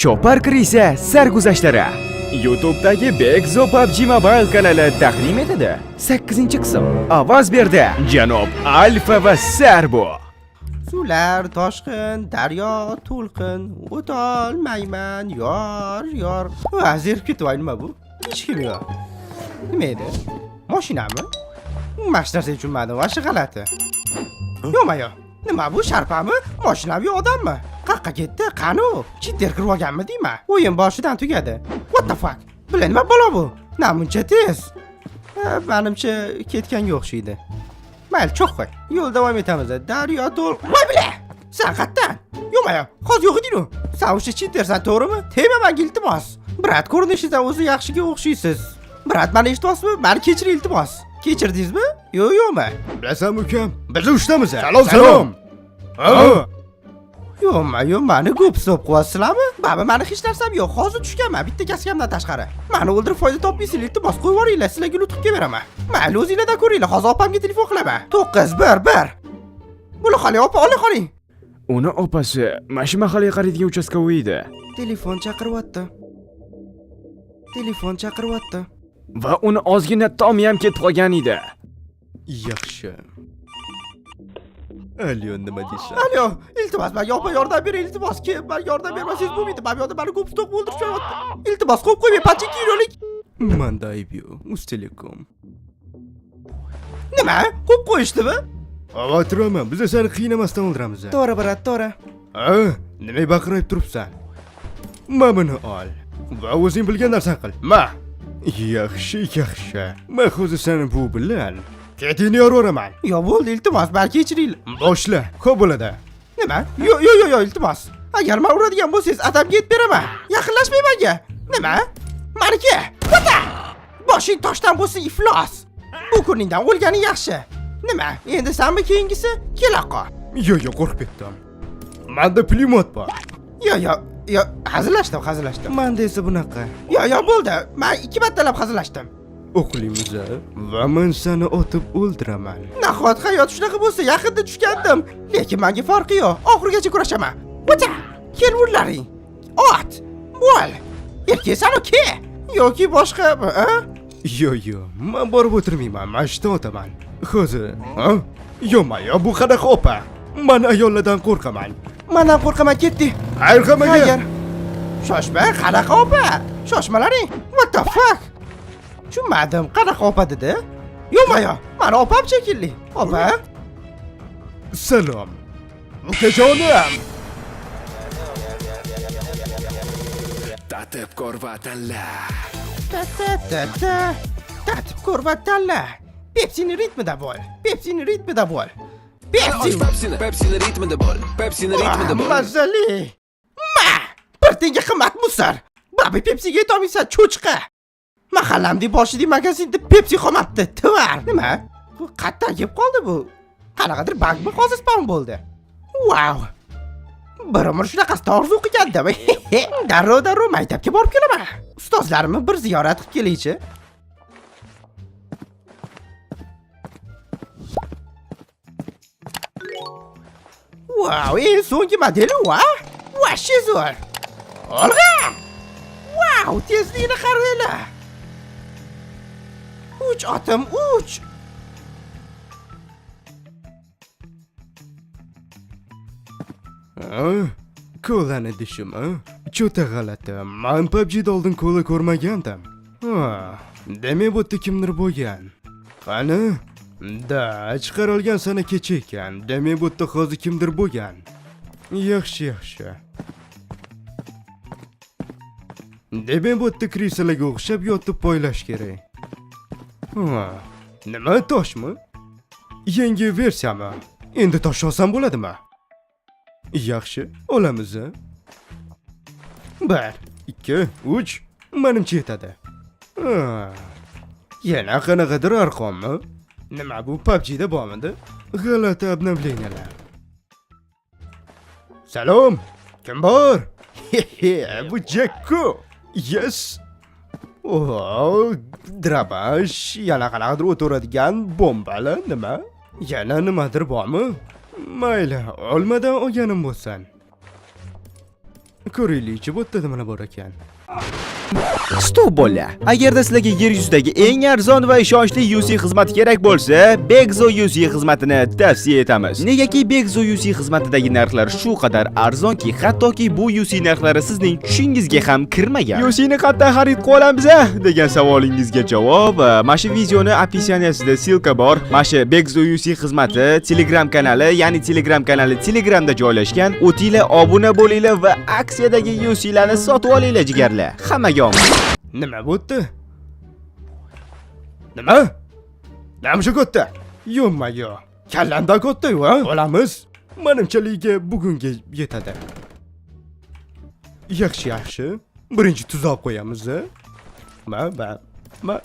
Chopar Krisa sarguzashtlari YouTube'dagi Begzo PUBG Mobile kanali taqdim etadi. 8-qism. Ovoz berdi Janob Alfa va Sarbo. Suvlar toshqin, daryo to'lqin, o'tolmayman, yor, yor. Va, zerikib ketib, nima bu? Hech kim yo'q. Nima edi? Mashinami? Mana shu narsaga tushunmadim, vashi g'alati. Yo'qma yo'q. Nima bu, sharpami? Mashinami yo odammi? Qayoqqa ketdi? Qani u? Cheater kirib olganmi deyman? O'yin boshidan tugadi. What the fuck? Bular nima balo bu? Namuncha tez. Ha, manimcha ketganga o'xshaydi. Mayli, cho'q qo'y. Yo'l davom etamiz. Daryo to'l. Voy bila! Sen qayerdan? Yo'qma yo'q. Hozir yo'q eding-ku. Sen o'sha cheatersan, to'g'rimi? Tegma menga, iltimos. Брат, ko'rinishidan o'zi yaxshiga o'xshaysiz. Брат, mani eshityapsizmi? Mani kechiring, iltimos. Kechirdingizmi? Yo'q, yo'qmi? Bilasanmi ukam? Biz uchtamiz. Salom, salom. Ha? Yo'qma, yo'q, mani go'p-so'p qilyapsizlarmi? Baba, mani hech narsam yo'q. Hozir tushganman, bitta kaskamdan tashqari. Mani o'ldirib foyda topmaysizlar, iltimos qo'yib yuboringlar, sizlarga loot qilib beraman. Mayli, o'zinglardan ko'ringlar. Hozir opamga telefon qilaman. 9 1 1. Bo'la qoling, opa, ola qoling. Uni opasi mana shu mahallaga qaraydigan участковый edi. Telefon chaqiryapti. Telefon chaqiryapti. Va uni ozgina tomi ham ketib qolgan edi. Yaxshi. Alyo, nima deysan? Alo, iltimos menga opa yordam bering, iltimos. Kim menga yordam bermasangiz bo'lmaydi. Mana bu yoqda meni ko'p stoq o'ldirishyapti. Iltimos, qo'yib qo'ymang, pachinka yo'lik. Manda ayb yo'q. Uztelecom. Nima? Qo'yib qo'yishdimi? Xavotir olma, biz seni qiynamasdan o'ldiramiz. To'g'ri, брат, to'g'ri. Ha, nima baqirib turibsan? Ma buni ol. Va o'zing bilgan narsani qil. Ma. Yaxshi, yaxshi. Men hozir seni bu bilan ketingni yoraveraman. Yo bo'ldi, iltimos, meni kechiringlar. Boshla, ko'p bo'ladi. Nima? Yo, yo, yo, yo, iltimos. Agar men uradigan bo'lsangiz, atamga aytib beraman. Yaqinlashmang menga. Nima? Maniki. Vata! Boshing toshdan bo'lsa iflos. Bu kuningdan o'lganing yaxshi. Nima? Endi sanmi keyingisi? Kela qol. Yo, yo, qo'rqib ketdim. Menda pulemyot bor. Yo, yo, yo, hazillashdim, hazillashdim. Menda esa bunaqa. Yo, yo, bo'ldi. Men ikki martalab hazillashdim. O'qlaymiz va men seni otib o'ldiraman. Nahot hayot shunaqa bo'lsa, yaqinda tushgandim. Lekin menga farqi yo'q. Oxirigacha kurashaman. Vata! Kel urlaring. Ot! Bo'l! Erkaksan ke? Yoki boshqa, a? Yo, yo, men borib o'tirmayman, men shu otaman. Hozir, ha? Yo'ma, yo, bu qanaqa opa? Men ayollardan qo'rqaman. Mendan qo'rqaman, ketdik. Xayr hammaga. Xayr. Shoshma, qanaqa opa? Shoshmalaring. What the fuck? Tushunmadim, qanaqa opa dedi? Yo'qma yo'q. Mani opam shekilli. Opa? Salom. Ukajonim. Tatib ko'r va tanla. Ta ta ta ta. Tatib ko'r va tanla. Pepsi'ni ritmida bo'l. Pepsi'ni ritmida bo'l. Pepsi. Pepsini, Pepsini ritmida bo'l. Pepsini ritmida bo'l. Mazali. Ma! Bir tenga qimmat musar. Babi Pepsiga yetolmaysan, cho'chqa. Mahallamdek boshidagi magazinda Pepsi qolmabdi, товар. Nima? Bu qayerdan kelib qoldi bu? Qanaqadir bankmi hozir spawn bo'ldi? Wow. Bir umr shunaqasida orzu qilgandim. Darrov darrov maktabga borib kelaman. Ustozlarimni bir ziyorat qilib kelaychi. Wow, eng so'nggi modeli, va? Vashi zo'r. Olg'a! Wow, tezligini qaranglar. 3 otim, 3. Ha? Kolani dishimi? Cho'ta g'alati. Men PUBG'da oldin kola ko'rmagandim. Ha, demak bu yerda kimdir bo'lgan. Qani? Da, chiqarilgan sana kecha ekan. Demak bu yerda hozir kimdir bo'lgan. Yaxshi, yaxshi. Demak bu yerda krisalarga o'xshab yotib poylash kerak. Ha, nima toshmi? Yangi versiyami? Endi tosh olsam bo'ladimi? Yaxshi, olamiz. 1, 2, 3, menimcha yetadi. Ha, yana qanaqadir arqonmi? Nima bu PUBG'da bormidi? G'alati обновлениялар. Salom, kim bor? Hehe, bu Jekko. Yes. Oh, drabash, yana qanaqadir o'tiradigan bombalar nima? Yana nimadir bormi? Mayli, olmadan olganim bo'lsin. Ko'raylikchi, bu yerda nima bor ekan. Stop bola. Agarda sizlarga yer yuzidagi eng arzon va ishonchli UC xizmati kerak bo'lsa, Begzo UC xizmatini tavsiya etamiz. Negaki Begzo UC xizmatidagi narxlar shu qadar arzonki, hattoki bu UC narxlari sizning tushingizga ham kirmagan. UC ni qayerdan xarid qila olamiz a? Degan savolingizga javob, mana shu videoni описание sida ссылка bor. Mana shu Begzo UC xizmati Telegram kanali, ya'ni Telegram kanali Telegramda joylashgan. O'tinglar, obuna bo'linglar va aksiyadagi UC larni sotib olinglar jigarlar. Hammaga omad. Nima bu yerda? Nima? Nima shu katta? Yo'ma-yo. Kallamda katta-yu, ha? Olamiz. Manimcha liga bugunga yetadi. Yaxshi, yaxshi. Birinchi tuzoq qo'yamiz. Ma, ma, ma.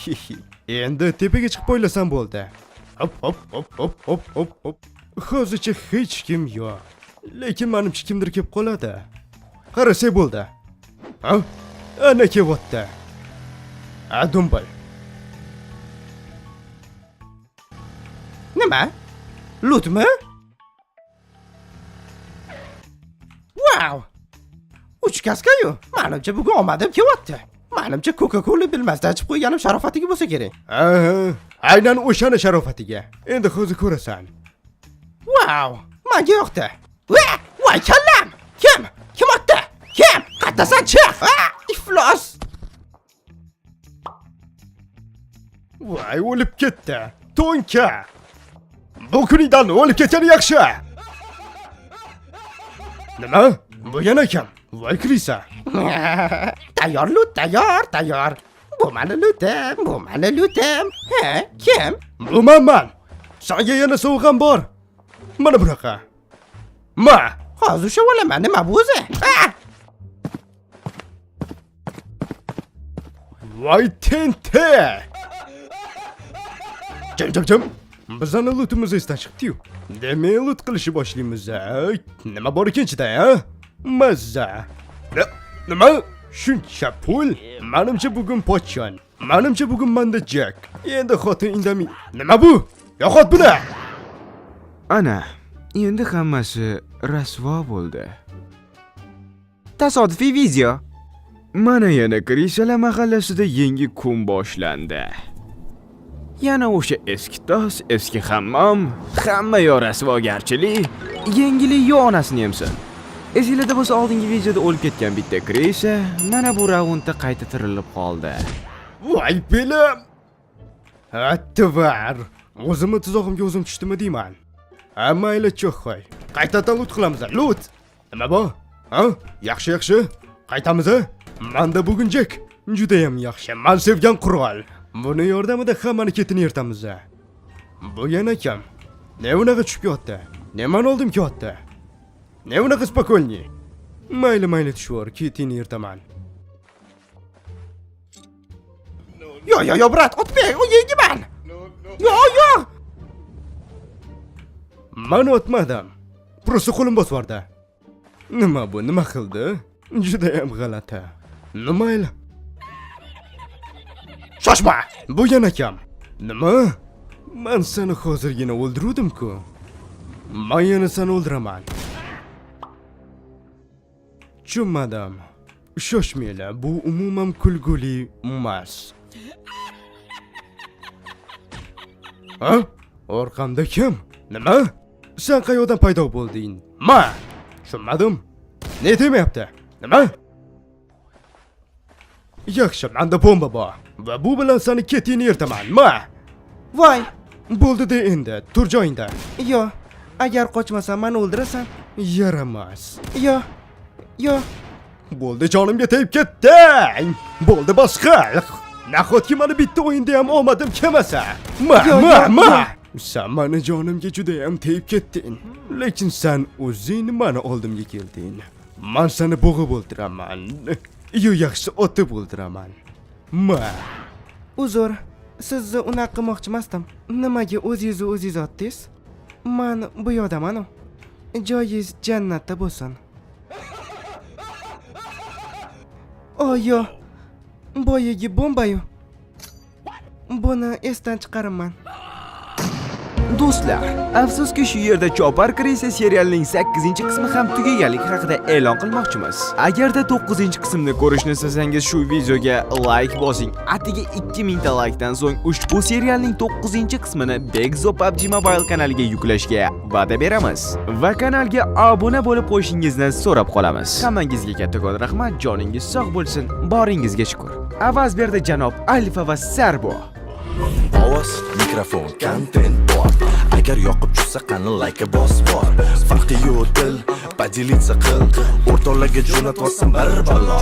Hihi. Endi tepaga chiqib poylasam bo'ldi. Hop, hop, hop, hop, hop, hop, hop. Hozircha hech kim yo'q. Lekin manimcha kimdir kelib qoladi. Qarasak bo'ldi. Ha? Ana kelyapti. A, dumbal. Nima? Loot mi? Wow! Uch kaska-yu. Manimcha bugun omadim kelyapti. Manimcha Coca-Cola bilmasdan ichib qo'yganim sharofatiga bo'lsa kerak. Aha, aynan o'shani sharofatiga. Endi hozir ko'rasan. Wow! Menga yoqdi. Va! Voy kallam! Kim? Kim otdi? Kim? Qayerdasan, chiq! Ah, iflos! Voy, o'lib ketdi. To'nka. Bu kuningdan o'lib ketgani yaxshi. Nima? Bu yana kim? Voy крыса. Tayyor loot, tayyor, tayyor. Bu mani lootim, bu mani lootim. Ha, kim? Bu manman. Sanga yana sovg'am bor. Mana bunaqa. Ma. Hozir ushlab olaman, nima bu o'zi? Ah! Voy tentak. Jim jim jim. Bizani lootimiz esdan chiqdi-yu. Demak, loot qilishni boshlaymiz. Nima bor ekan ichida, ha? Mazza. Nima? Shuncha pul? Manimcha bugun pochon. Manimcha bugun manda Jack. Endi xotin indamay. Nima bu? Yo'qot buni. Ana, endi hammasi rasvo bo'ldi. Tasodifiy video. Mana yana Krisala mahallasida yangi kun boshlandi. Yana o'sha eski tos, eski hammom, hamma yo rasvogarchilik, yangilik yo onasini emsin. Esinglarda bo'lsa oldingi videoda o'lib ketgan bitta крыса mana bu raundda qayta tirilib qoldi. Voy belim. Atvar. O'zimni tuzog'imga o'zim tushdimi deyman. Ha, mayli, cho'xoy. Qaytadan loot qilamiz. Loot. Nima bu? Ha? Yaxshi, yaxshi. Qaytamiz. Manda bugun Jack. Juda ham yaxshi. Men sevgan qurol. Buni yordamida hammani ketini yirtamiz. Bu yana kim? Ne unaqa tushib ketdi? Nimani oldim ketdi? Ne unaqa спокойный? Mayli, mayli tushvor, ketini yirtaman. Yo, yo, yo, брат, otmang, u yengiman. Yo, yo. Man otmadim. Просто qo'lim bosib yubordi. Nima bu? Nima qildi? Juda ham g'alati. Nima mayli. Shoshma. Bu yana kim? Nima? Man seni hozirgina o'ldiruvdim-ku. Man yana seni o'ldiraman. Tushunmadim. Shoshmanglar, bu umuman kulguli emas. Ha? Orqamda kim? Nima? Sen qayoqdan paydo bo'lding? Ma! Tushunmadim. Ne demayapti? Nima? Yaxshi, menda bomba bor. Va bu bilan seni ketingni yirtaman. Ma! Voy. Bo'ldi de endi, tur joyingda. Yo, agar qochmasam meni o'ldirasan. Yaramas. Yo. Yo. Bo'ldi, jonimga tegib ketding. Bo'ldi boshqa. Nahotki mani bitta o'yinda ham omadim kelmasa? Ma, Yo, ma, yo, ma. yo. Sen mani jonimga juda ham tegib ketding. Lekin sen o'zing mani oldimga kelding. Man seni bo'g'ib o'ldiraman. Yo, yaxshi otib o'ldiraman. Ma. Uzr, sizni unaqa qilmoqchi emasdim. Nimaga o'zingizni o'zingiz otdingiz? Man bu yoqdaman-u. Joyingiz jannatda bo'lsin. Oyo, boyagi bomba-yu. Buni esdan chiqaribman. Do'stlar, afsuski, shu yerda Chopar Krisi serialining 8-qismi ham tugaganligi haqida e'lon qilmoqchimiz. Agarda 9-qismni ko'rishni istasangiz, shu videoga like bosing. Atigi 2000 ta laykdan so'ng ushbu serialning 9-qismini Begzo PUBG Mobile kanaliga yuklashga va'da beramiz va kanalga obuna bo'lib qo'yishingizni so'rab qolamiz. Hammangizga kattakon rahmat, joningiz sog' bo'lsin, boringizga shukur. Avaz berdi janob Alfa va Sarbo. Ovoz, mikrofon, kontent bor. Agar yoqib tushsa, qani layka bos bor. Farqi yo'q, dil, поделиться qil. O'rtoqlarga jo'natvorsin bir balo.